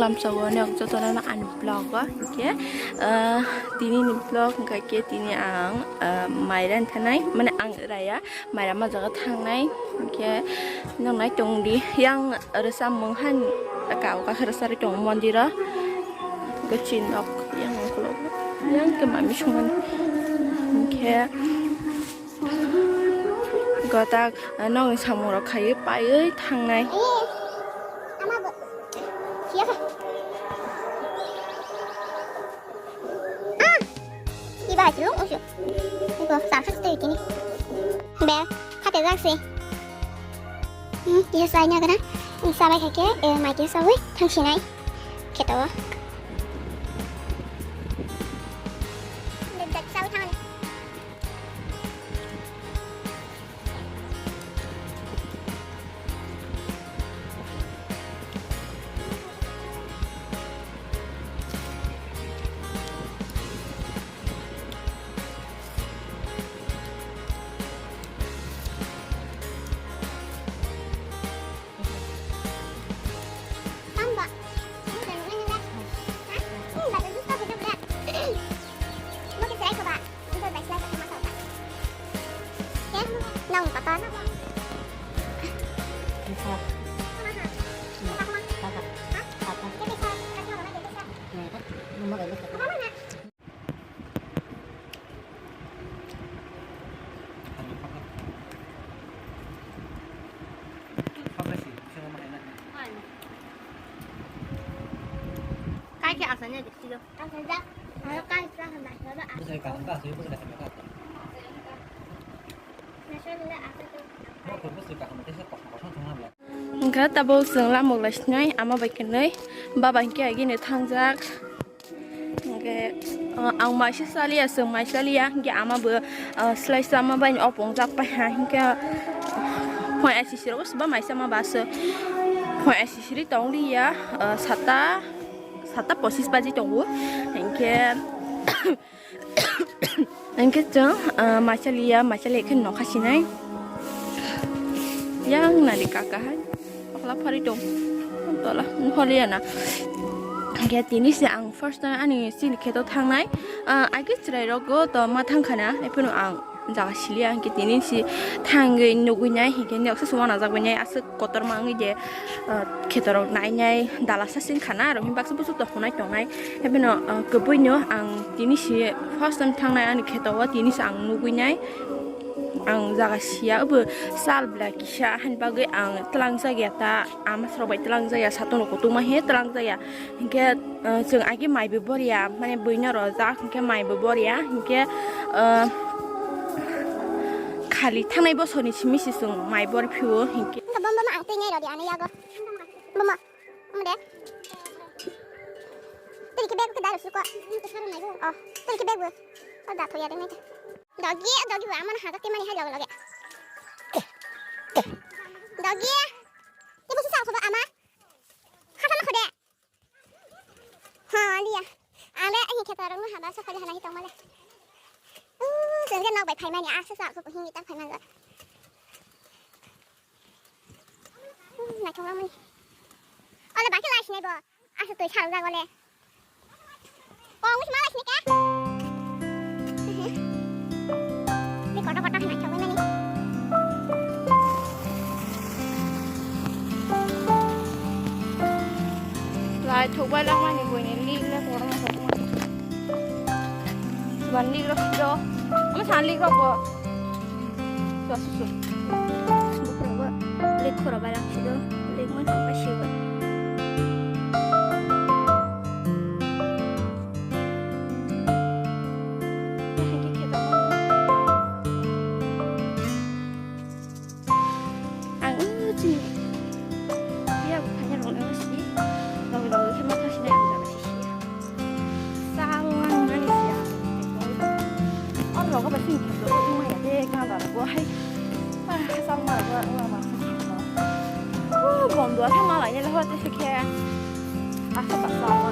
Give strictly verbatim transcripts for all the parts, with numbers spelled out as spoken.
Lamsao nokjagwi tongo ani vlog o, hwnkhe, ah, tini ni vlog hwnkha khe tini ang, ah, maira thanai, mane ang raya maira ma jaga thangnai, hwnkhe nang nai tongdi yang rwchapmung han ka o kakhe rwchapwi tongo mondir o, hwnkhe chini nok yang ongkhorok yang khe mami songmani, hwnkhe. Gotak, ah, nokni samung rok khaiwi paiwi thangnai. Iba hai chilung usu. Ibo sar khas tei tini. Ber, hate jak se. Hmm, iya sai nya gana. Sabai khaike, eh, mai ke sawi thang sinai. Keto. Sawi thang. Nang papa. Kai ke asanya dikti do. Asanya. Ayo kai sa na. Hwnkhe tabuk chwng lamuk lai sinai, ama bai kwnwi, baba hinkhe agini thangjak. Hinkhe, uh, ang maisa chaliya, chwng mai chaliya, hinkhe ama bo, uh, swlai sama bai opongjak pai ha, hinkhe phoi aisisirok swba maisa ma baso phoi aisisiri tong liya, uh, sata, sata pochis baji tongo, hinkhe. Hingke chwng, ah, maisa liya, maisa liya khe nokha sinai. Yang nari kaka hai. Pakla phari tong. Tola, holiya na. Hingke tini se ang first time ani chini kheto thangnai. Ah, age chwrai rogo to ma thangkha na. Ephano ang jaga siliya hingke tini se thangwi nugwi nai hingke noksa se uanajak bai nai aswk. Kotorma wngwi je, ah, khetorok nainai dala sasing khana aro hini baksa busu tong hunai tongnai. Haibeno, ah, kwbwino ang tini si first time thangnai ani kheto o tini si ang nugwi nai. Ang jaga siya obo sal bla kisa hani bagwi ang twlang jagya ta ama srok bai twlang jaya satung rok kutung ma he twlang jaya. Hinkhe, ah, chwng agi mai bo boria, mane buino rojak, hinkhe mai bo boria, hinkhe, ah, khali thangnai bosorni simi se chwng mai bor phio, hinkhe. Hinkhe bom bom ang twi ngai rodi ani yago. Bom bom de. Twi ki bag khe dai rw suko. Oh, twi ki bag bo. Oh, da thoya de nai. Dogi, dogi bo amon haga te mani hai loge loge. Dogi. Te bo sa khoba ama. Hata ma khode. Ha, liya. Ang le ani kheto rok no haba sokali hana hi tongmale. Uh, chwng khe nok bai phaimani, asa sa khe hingi ta phaimani. Uh, naithok lamani. Ole ba khe lai sinai bo. Asa twi sal jago le. Kong wis malai sinai ka. Ni kotor kotor hinai thangwi mani. Lai thok bai lang mani buini lik le kotor ma thok mani. Ban lik rok do. Ama san lik rok bo. Susu. Bukrok bo lik khoro bai lang sido. Lik mani thok bai sibo. Ang chini biya bo khaina rwna si logi logi khe ma thasi nai ang jaga si siya. Sal nang nani siya. Or logo ba sini khe logo maya de ka ba bo hai. Ma sal ma ba ma. Oh, bondo a khe malai ne leho te se khe. Asa ba sal ma.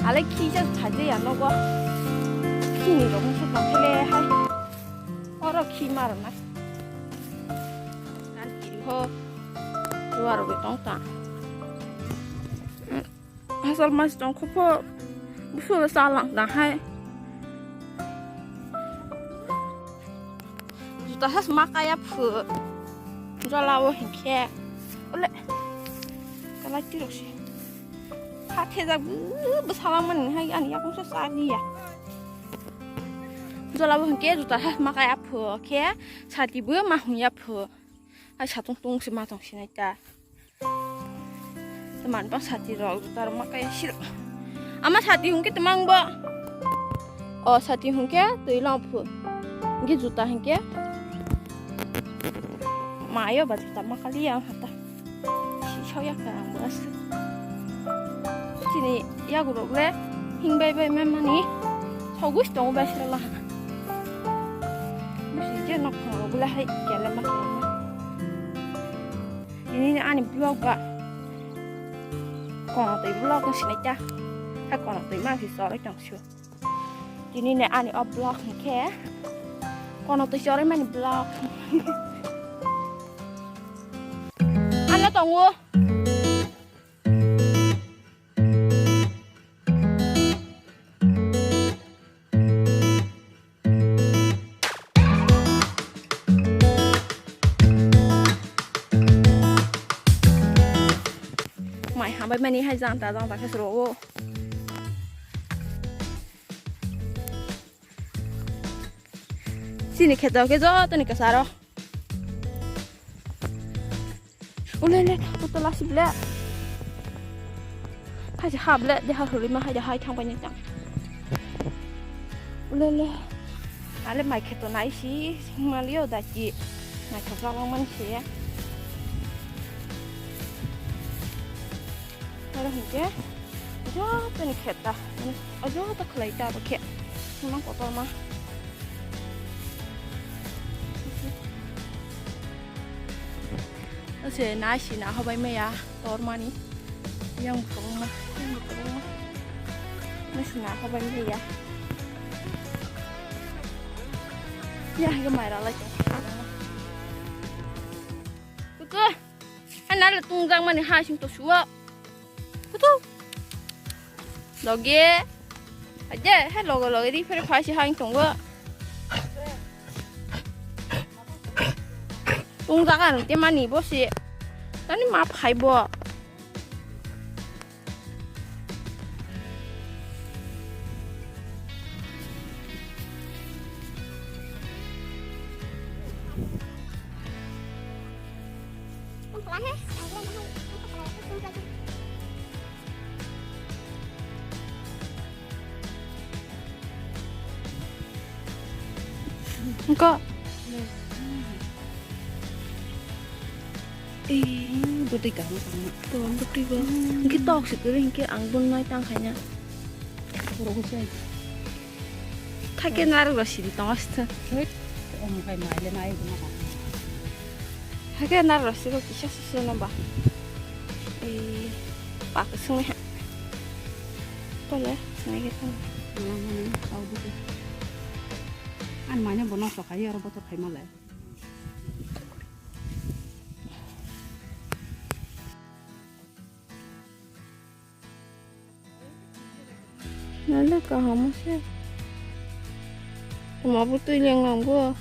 Ale khi ja phaje ya nogo. Khi ni rok musu tong khe le hai. Oro khi mar na. Kan kiri ho. Luar rok tong ta. Hasal mas tong kho pho. Busu le salang dang hai. Juta has ma kaya phu. Jala o hinkhe. Ole. Kalai tiro si. Ha thejak bu, bu salang man hai ani yakung sa sa ni ya. Jala o hinkhe juta has ma kaya phu khe sati bu ma hung ya phu. Ai satung tung si ma tong sinai ta. Teman bang sati rok juta rok ma kaya siro. Ama sati hwnkhe temang bo. O sati hwnkhe twi long phu. Hwnkhe juta hwnkhe. Mayo ba juta ma kali yang hata. Si so yak ta ang bo aswk. Chini yagu rok le hing bai bai ma mani. Sogus tong bai sila laha. Bisi je nok phang rok le hai kele ma kele ma. Tini ni ani vlog ba. Kono twi vlog wng sinai ta. Ha kono twi ma si choroi tong su. Tini ni ani o vlog hwnkhe. Kono twi choroi mani vlog. Ano tongo. Mai hambai mani hai janta janta khe suro o. Chini kheto khe joto ni kasaro. Ulele, utola sible. Hai ha ble, de ha hurima hai de hai thang bai ni tang. Ulele. Ale mai kheto nai si, malio da ki. Mai kheto lang man si. Aro hingke, joto ni khe ta, mane, o joto khlai ta abo khe, nang kotor ma. Ase nai si na hobai maya, tor mani, yang bukung ma, yang bukung ma, nai si na hobai maya. Ya, hingke mai ralai tong. Kutu. Hai nalo tungjak mani ha sing to suo. Kutu. Loge. Aje, hai logo loge ri fere phai si ha ing tongo. Tungjak ano te mani bo si. Tani ma phai bo. Engko. Eh, bwtwi kaham kaham. To, bwtwi bo. Engke tok se kwrwi, engke ang bo nai tang khaina. Borok bo se. Thake narwk rw sidi tongo se. Thek, omo khai mai le mai bo na. Thake narwk rw sidi kisa se se no ba. Eh, pak sung ha. Tole, sinai ke tong. Ang mane bono sokai aro botor khai malai. Nale kaham se. Toma bo twi leng lang bo.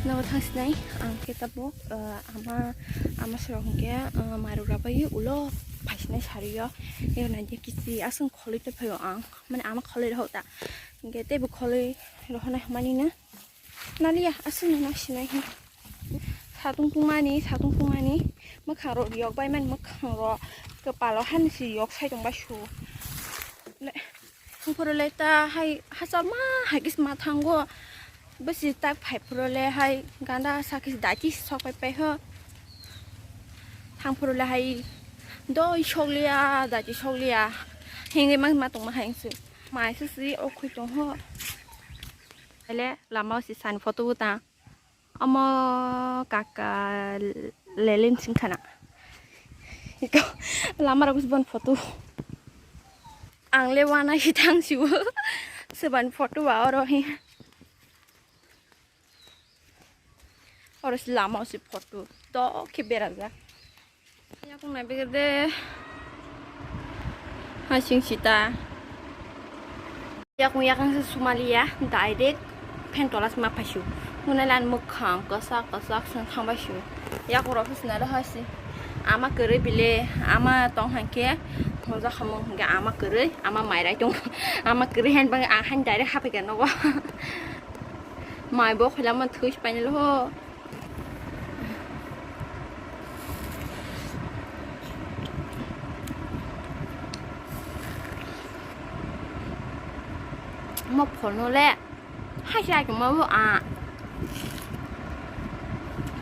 Nogo thang sinai ang khe tabuk, eh, ama, ama srok hwnkhe, eh, mairok rabai ulo phaisinai sario. Ego naidi kichi aswk kholwi tongphaio ang, mane ama kholwi rohok ta, hwnkhe teibo kholwi rohonai hwnmani no. Naliya, aswk no nang sinai hwn. Satung tungmani, satung tungmani, mwkhang rok riyok bai mani, mwkhang rok kwpalo hani se riyok sai tong bai su. Le, thang phuru le ta hai hachal ma hai kis ma thango. Bwsi tak phai phuru le hai ganda sa kis dati sok pai pai ho. Thang phuru le hai doi sok liya, dati sok liya. Hingri mang ma tong ma hai su. Mai su si o khui tong ho. Ele lama o si sani photo bo ta. Omo kaka lelen sing khana. Iko lama rok bon photo. Ang le wana hi thang siwo. Seban photo ba oro hi. Oro si lama si photo. To khe berajak. Yakung na bigde. Hasing sita. Yakung yakang se sumaliya, direct phen tola sima phaisu. Munai lan mukhang kosak kosak seng thangbai su. Yakung rok sina lo hasi. Ama kwrwi bile, ama tong hangke, thongja khamung hingke ama kwrwi, ama mairai tong, ama kwrwi hen bang, ah, han direct haphaikha nogo. Mai bo khwlama thwi painelo ho. Mo pholno le, hai se ai tongma bo a.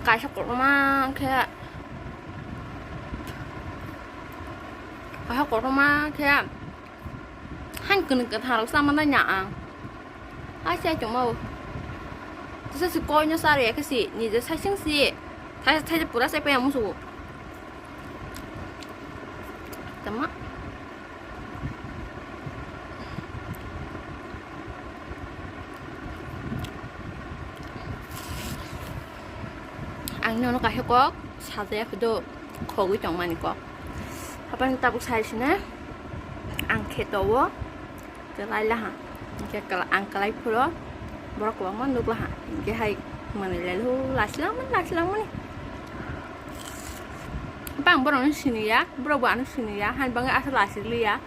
Kaisa kotorma khe, kaisa kotorma khe, han kwnwi kwthang rok sama nai na ang. Hai se ai tongma bo. Tisa si koi no sa rw ya khe si, nije sai seng si. Thai, thai pura sai paya musugo. Tama. Ang nono kaisa kok sajaya khudo khogwi tongmani kok. Hapan tabuk sai sina ang kheto o. Kwlai laha. Hingke kwla-, ang kwlai phuro borok kwbangma nuk laha. Hingke hai manwi lai laho, lachilangmani, lachilangmani. Bang borokno siniya, borok bo ano siniya, hani bagwi aswk lachiliya.